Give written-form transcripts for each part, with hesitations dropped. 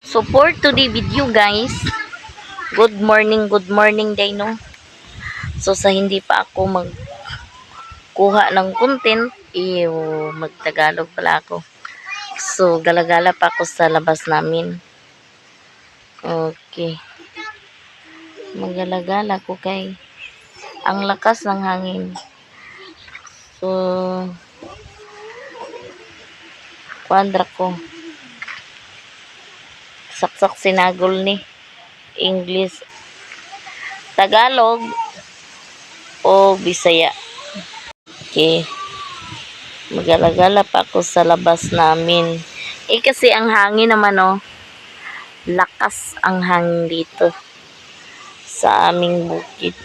So for today video, guys, good morning day, no. So sa hindi pa ako magkuha ng content, iyo magtagalog pala ako. So galagala pa ako sa labas namin. Okay. Magalagala ko kay ang lakas ng hangin. So kuandra ko. Saksak sinagol ni English, Tagalog o Bisaya. Okay. Magalagala pa ako sa labas namin. Eh kasi ang hangin naman, oh. Lakas ang hangin dito sa aming bukid.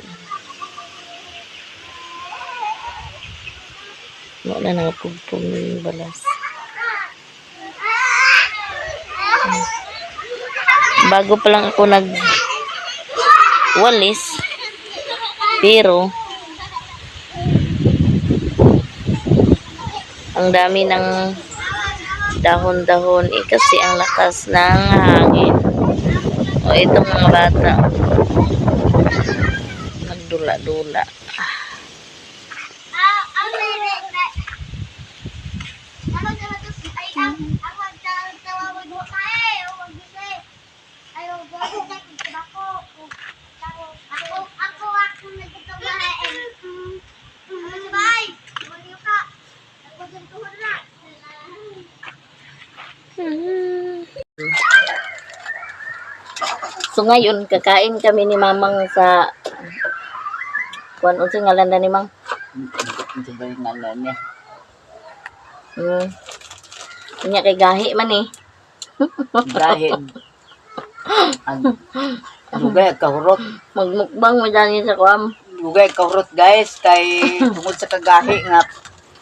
Wala na nga pugpong yung balas. Bago pa lang ako nag walis, pero ang dami ng dahon-dahon eh kasi ang lakas ng hangin. O itong mga bata nagdula-dula. So ngayon kakain kami ni Mamang sa kuan, unsa ngalan na ni Mang? Ito ba yung ngalan niya? Nya kay gahi man eh. Dahil ang dugay kahurot. Magmukbang mo dyan sa kuam. Dugay kahurot, guys, kay tungod sa kagahi nga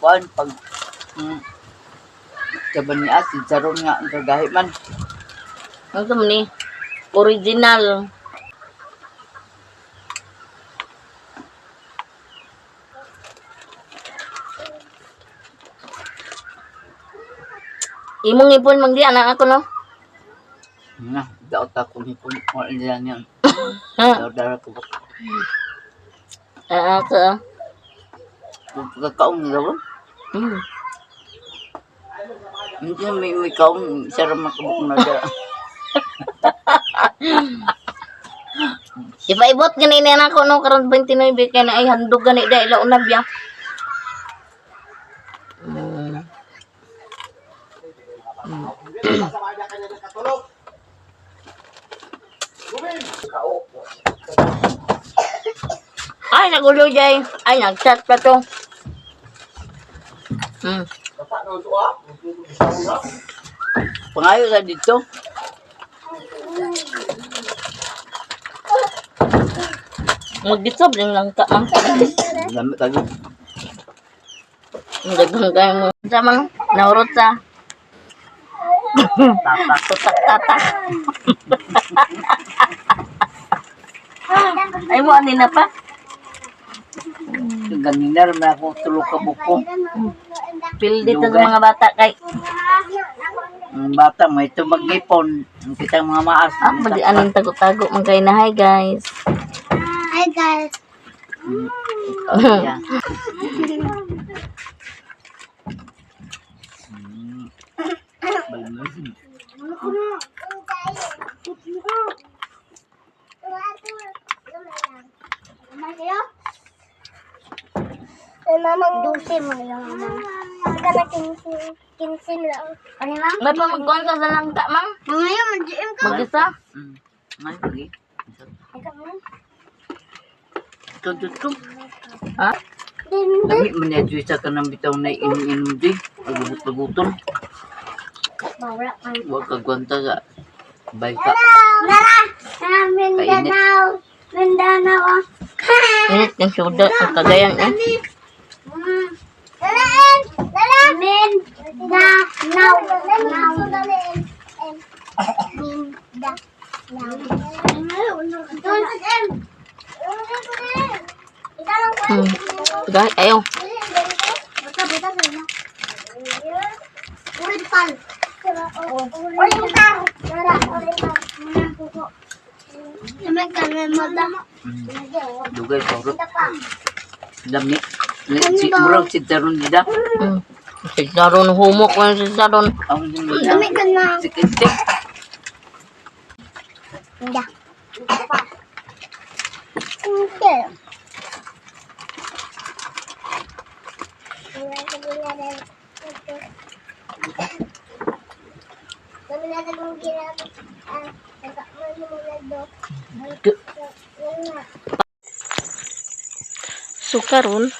kuan pag Kaban ni as saron nga ang kagahi man. Ano man ni? Original. Imong ipon mang di anak ako, no? Na, daot ako ni pun wala niya niyan. Ha? Daot dara ko. Ah, ako. Pagkakaon nila ron. Hindi may kaon isa ra makabuk na dara. Ipaibot gani ni anak ko, no, karon 29 kay na ay handog gani da ila unab ya. Ay, nagulo jay. Ay, nag-chat pa to. Pangayo sa dito. Magdisob rin lang ka, ang. Lamit tayo. Ang daghang kayo mo. Sa mang, naurot sa. Tatak. Tatak-tatak. Ay mo, ani na pa? Ganina ra man ako tulo ka buko. Pildi to sa mga bata kay. Ang bata mo ito mag-ipon. Ang kitang mga maas. Ah, pwede anong tago-tago man kayo na. Hi, guys. Hi guys. Yeah. Mamang dulce mo yung mamang. Kana kinsin kinsin lang. Ano, ma'am? May pa magkuhan ka sa langka, ma'am? Ngayon mag-GM ka. Mag-isa? Ay, lagi. Ikaw, ma'am. Ito, ito, ito. Ha? Lami man niya, Joy, sa kanang bitaw na inom-inom, Joy. Pagugot-paguton. Wala pa. Huwag kagwanta sa bay ka. Tara! Tara, Mindanao. Mindanao. Ah. Init yung syudad. Ang kagayan eh. Dalaan! Dala! Mindanao. Now. Mindanao. Gahit, ayaw. Oriental. Nara, oriental. Kuko. Naman kami mata. Dugay pa. Lami. Si murag si Taron dida. Si Saron, humok man si Saron. Ang Lami ka na. Si Kintik. Hindi. Hindi. So karon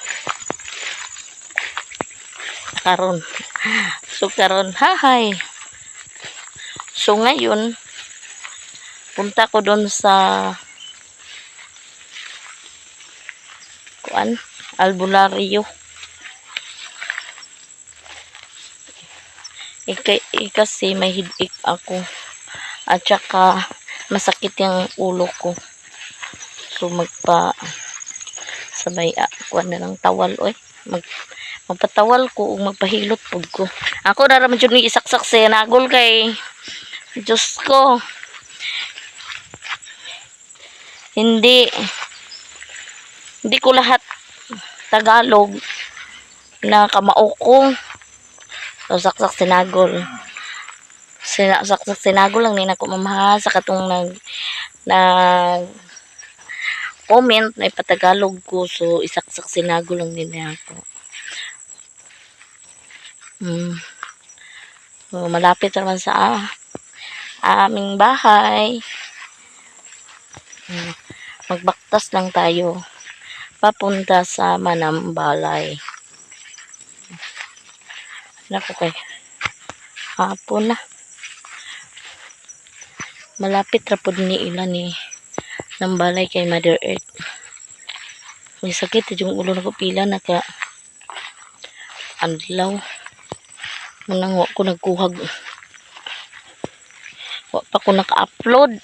karon. So karon, hahay. So ngayon punta ko doon sa kuan albularyo. Kasi may headache ako at saka masakit yung ulo ko. So magpa sabay kuan na lang tawal oy. Magpatawal ko ug magpahilot pud ko. Ako na raman jud ni isaksak sa nagol kay Diyos ko. Hindi hindi ko lahat Tagalog na kamao ko. So, saksak sinagol. Saksak sinagol lang ni nako mamaha sa katong nag comment na ipatagalog ko. So, isaksak sinagol lang din ako. So, malapit naman sa aming bahay. Magbaktas lang tayo papunta sa Manambalay. Naku kay hapon na. Malapit ra pud ni ila ni Nambalay kay Mother Earth. May sakit yung ulo na ko pila naka adlaw. Munang wa ko nagkuhag. Wa pa ko naka-upload.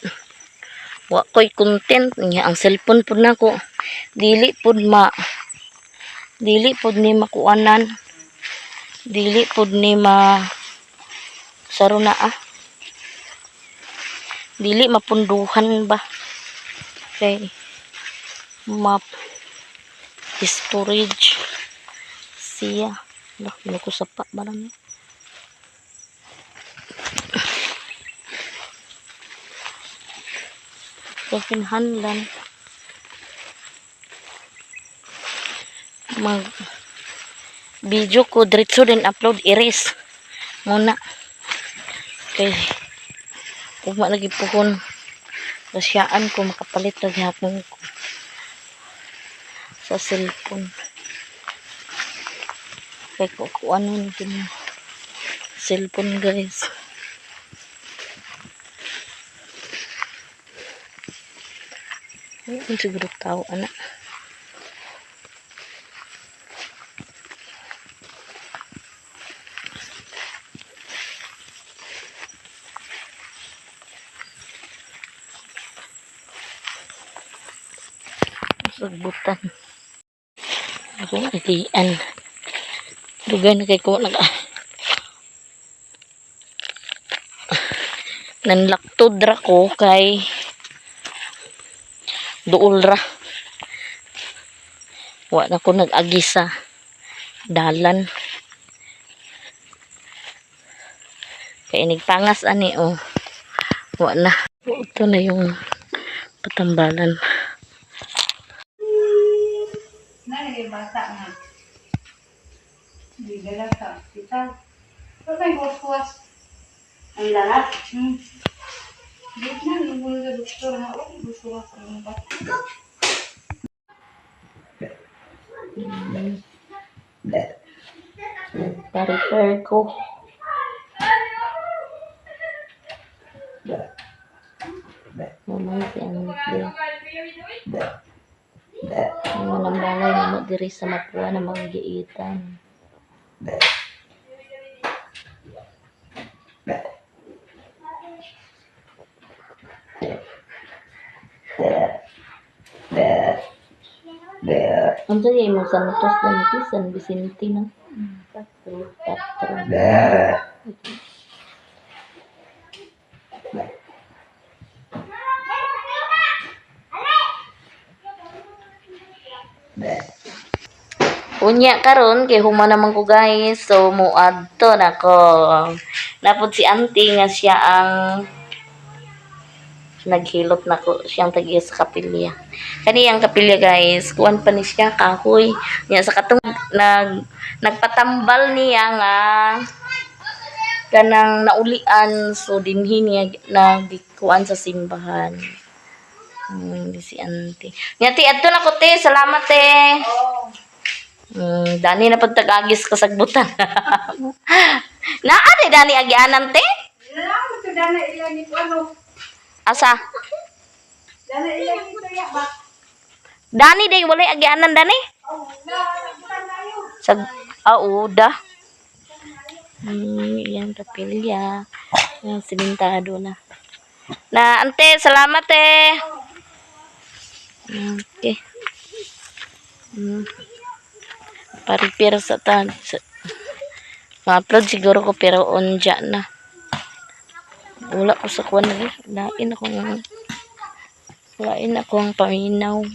Wa ko'y content niya ang cellphone pud nako. Dili pud ma dili pud ni makuanan. Dili pud ni ma saro na ah. Dili mapunduhan ba. Kay map storage siya. Lah, ano ko sapa ba lang eh. So, kinahanglan mag video ko diretso din upload iris muna kay ugma lagi puhon kasyaan ko makapalit na gihapon ko sa cellphone kay ko ano nito cellphone guys. Ayun, siguro tao anak. Sagbutan. Ako itian. Dugay na kay ko naka nanlaktod ra ko kay duol ra. Wa na ko nag-agi sa dalan. Kay inigpangas ani oh. Wa na. Ito na yung patambalan. Nalagay bata nga. Hindi dala sa ospital. Pero may huwas-huwas. Ang lalat. Di na, nung sa doktor nga, oh, huwas-huwas ang bata. Pa-repair ko. Mamay si Ante. Ang manambalay namo diri sa Mapua na mga giitan. Unsa yung imong Santos Dante, San Vicente no? Patro. Patro. Unya karon kay human naman ko guys. So muadto nako. Napod si auntie nga siya ang naghilot nako siyang tag-iya sa kapilya. Kani ang kapilya guys, kuan pa ni siya kahoy. Nya sa katong nagpatambal niya nga kanang naulian, so dinhi niya nagkuan sa simbahan. Di si auntie. Nya ti adto na ko te, salamat te. Dani na pagtagagis kasagbutan. Naa di dani agianan te? Dana ilan ni ano? Asa? Dana ilan ni tuya ba? Dani day walay agianan dani? Oh, na sagbutan na yun. Sag ah, uda. Yan kapilya. Yan simentado na. Na ante, salamat eh. Okay. Paripir sa tag sa, ma-upload siguro ko pero onja na. Wala ko sa kuwan eh. Lain akong paminaw.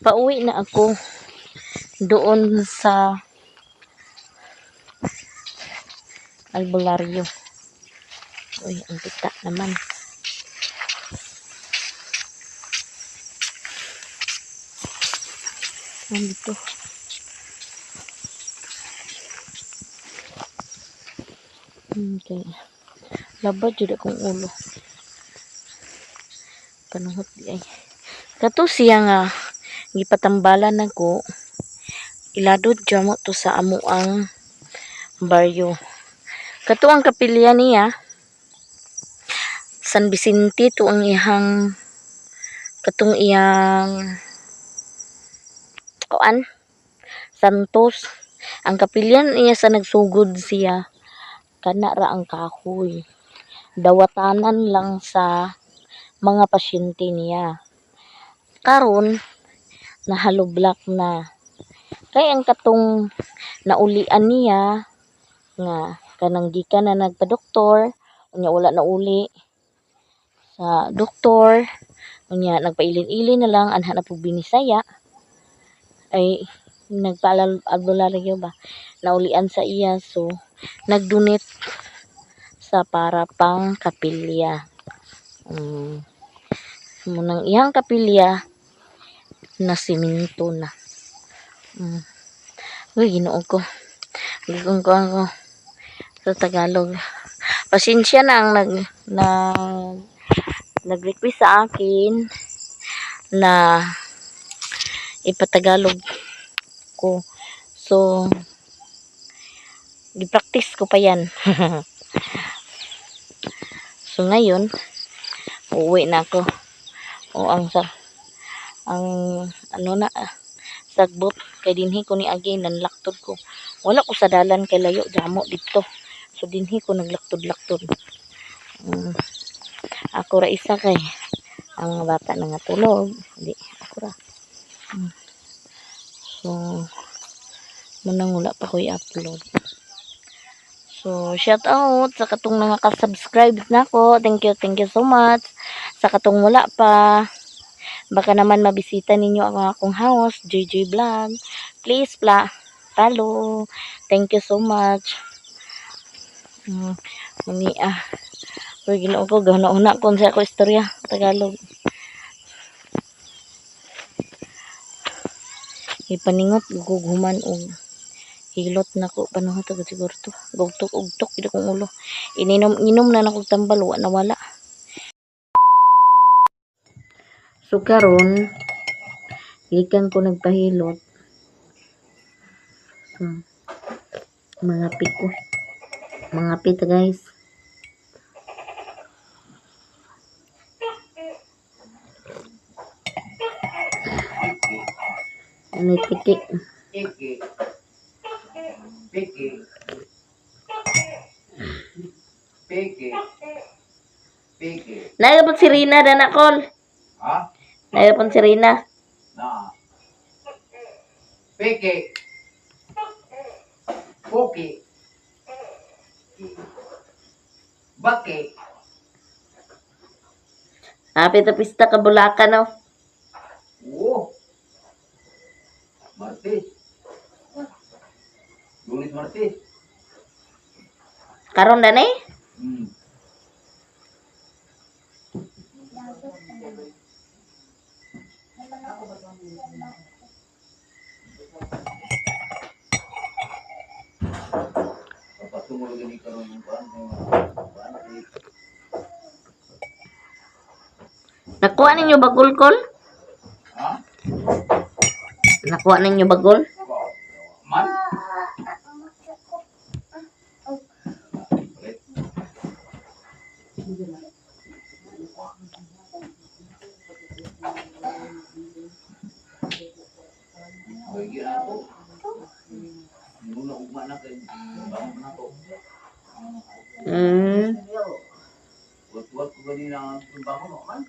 Pauwi na ako doon sa albularyo. Uy, ang pita naman. Nandito. Okay. Labad jud akong ulo. Panuhot di ay. Kato siya nga gipatambalan nako, iladod jamo to sa amo ang baryo. Kato ang kapilya niya, San Vicente to ang ihang katong iyang kuan Santos. Ang kapilyan niya sa nagsugod siya kana ra ang kahoy. Dawatanan lang sa mga pasyente niya. Karon nahalublak na. Kay ang katong naulian niya nga kanang gikan na nagpa-doktor, unya wala na uli sa doktor, unya nagpailin-ilin na lang anha na pug binisaya ay nagpaalbularyo ba naulian sa iya, so nagdonate sa para pang kapilya. Munang iyang kapilya na siminto na. Uy, Ginoo ko. Gikong ko ako sa Tagalog. Pasensya na ang nag nag-request sa akin na ipatagalog ko. So, gi-practice ko pa yan. So, ngayon, uuwi na ako. O, ang sa ang ano na ah, sagbot kay dinhi ko ni agi nanlaktod ko. Wala ko sa dalan kay layo jamo didto. So dinhi ko naglaktod-laktod. Ako ra isa kay ang mga bata na nga tulog. Di ako ra. So munang wala pa ko i-upload. So shout out sa katong nakaka-subscribe na ako. Thank you so much. Sa katong wala pa, baka naman mabisita ninyo ang akong house, JJ Vlog. Please pla, follow. Thank you so much. Muni ah. Uy, Ginoo ko, gahuna-huna ko sa ako istorya, Tagalog. Ipaningot gughuman og hilot nako panuhot agad siguro to. Gugtok ugtok gid akong ulo. Ininom inom na nako tambal wa nawala. So karon gikan ko nagpahilot. So, mga piko. Mga pita guys. Ano tiki? Piki. Piki. Peke. Peke. Nagapon si Rina dana kol. Ha? Nagapon si Rina. Na. Peke. Poke. Bake. Happy to pista ka Bulacan no. Oo. Martes. Lunes, Martes. Karon dani? Papatungo gani karon ng kuan kuan eh. Nakuha ninyo bagol kol? Ha? Nakuha ninyo bagol? Man? Ulit. Bagi ako. Muna ugma na kay bangon na ko. Tuwat-tuwat ko ganina ang bangon o man.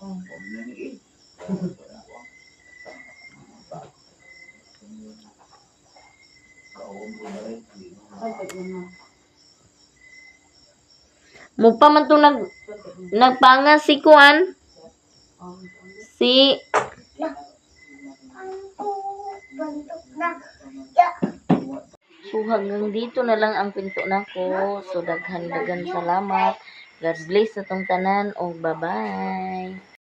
Huwag na ni eh. Kaon ko na rin. Mo pa man to nagpanga si kuan. Si Bantok na. Ya. So hanggang dito na lang ang pinto nako. So daghan daghan salamat. God bless sa tong tanan og bye-bye.